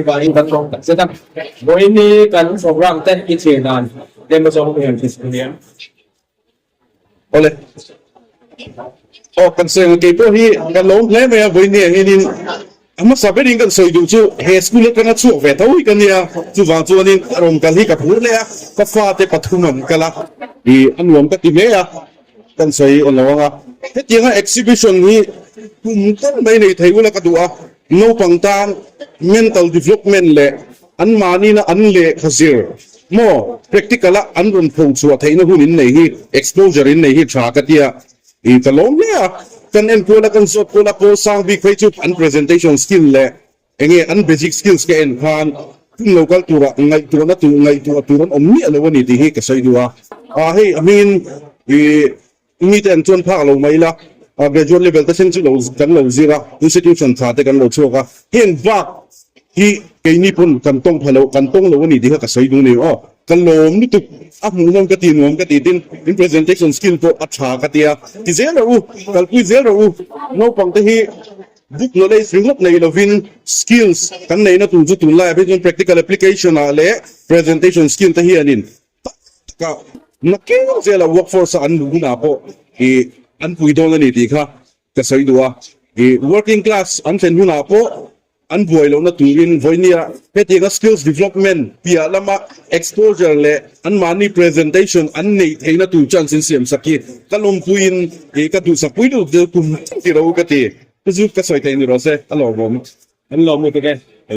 vangin kan lawm tak zet a. Vawiin hi kan program te i thlir dan tlem azawng hi han hre nia. Awle. Aw kan sawi ang kei pawh hi ka lawm hle mai a vawiin ah hianin a hmasa berin kan sawi duh chu he school atanga chhuak ve tho hi ka nia chuvang chuanin a rawn kal hi ka phur hle a ka fate pathum an kal a ih a nuam ka ti hle a kan sawi awn lo ang a hetianga exhibition hi kum tel mai nei thei ula ka duh a naupang tan mental development leh Anmahnina an lehkha zir maw practical a an rawn pho chhuah theihna hun in nei hi exposure in nei hi tha ka tia i ka lawm hle a, kan enkual a kan zawt kual a pawl sang bik phei chu an presentation skill leh enge an basic skills ka en khan hun lo kal turah ngaihtuahna tur ngaihtuah tur an awm miah lo a ni tih hi ka sawi duh a, ah hei a hmingin i Mite an chuan phak lo mai ila, graduate level te thleng chu lo kan lo zir a, institution tha te kan lo chhuak a, heng bak hi keini pawn kan tawng pha lo, kan tawng lo a ni tih kha ka sawi duh ni aw. Ka lawm lutuk, a hmuhnawm ka ti nuam ka ti tin, in presentation skill pawh a tha ka ti a, ti zel rawh u, kalpui zel rawh u, naupang te hi book knowledge ringawt nei lovin skills kan neihna tur chu tunlaiah phei chuan practical application ah leh presentation skill te hianin Tak taka nakin zela workforce a an luh hunah pawh ih an pui dawn a ni tih kha ka sawi duh a. Ih working class an thlen hunah pawh an buai lohna turin vawinia hetianga skills development piah lama exposure leh anmahni presentation an neih theihna tur chance in siam sak hi ka lawmpuiin ih ka duhsak pui lutuk zel kum tiro ka ti. Chu chu ka sawi theih ni rawh se a lawmawm. An lawm lutuk e.